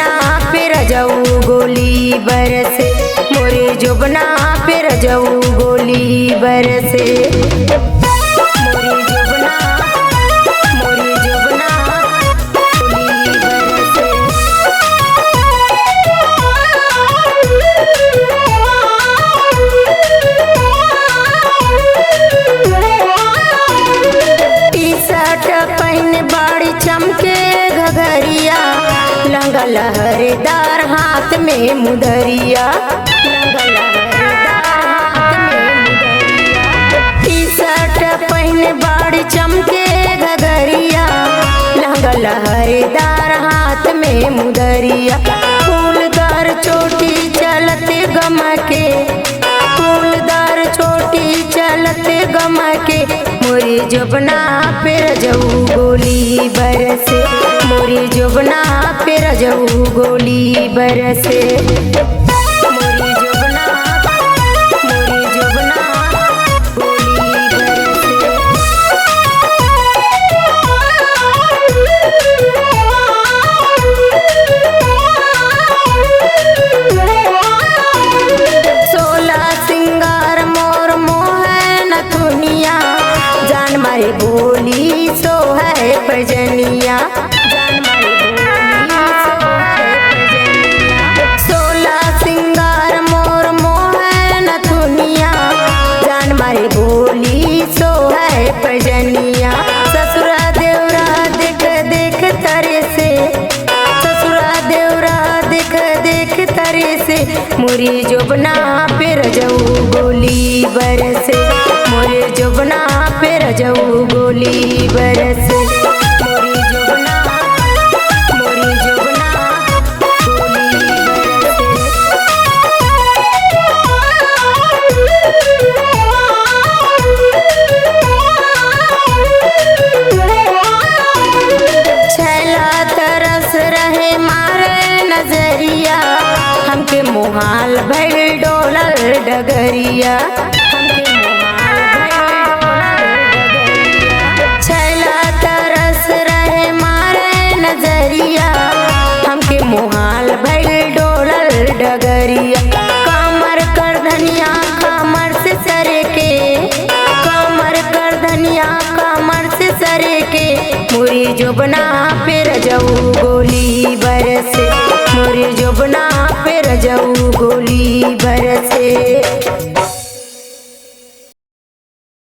जोबना पे रजऊ गोली बरसे, मोरे जोबना पे रजऊ गोली बरसे। मोरे जोबना, मोरे जोबना गोली बरसे। टी शर्ट पहन बाड़ी चमके घघरिया, लंगा लहरेदार हाथ में मुदरिया, लंगा लहरेदार हाथ में मुदरिया। टी शर्ट पहन बाड़ी चमके घघरिया, लंगा लहरेदार हाथ में मुदरिया। फूलदार चोटी चलते गमके, फूलदार चोटी चलते गमके। मोरी जोबना पे रजऊ गोली बरसे, मोरी जोबना पे रजऊ गोली बरसे। मोरी जोबना, मोरी जोबना गोली बरसे। सोला सिंगार मोर मोहन थुनिया, जान मारे बोली सो है प्रजनिया, जान मारे बोली सो है प्रजनिया। सोला सिंगार मोर मोहन थुनिया, जान मारे बोली सो है प्रजनिया। ससुरा देवरा देख देख तरे से, ससुरा देवरा देख देख तरे से। मोरी जोबना पे रजऊ गोली बरसे, मोरे जोबना पे रजऊ गोली बरसे। मोरी जोबना, मोरी जोबना गोली बरसे। छैला तरस रहे मारे नजरिया, हमके मुहाल भइल डोलल डगरिया, हमके मुहाल भइल डोलल डगरिया। छैला तरस रहे मारे नजरिया, हमके मुहाल भइल डोलल डगरिया। कमर कर धनिया कमर से सर के, कमर कर धनिया कमर से सर के। मोरी जोबना पे रजऊ गोली बरसे,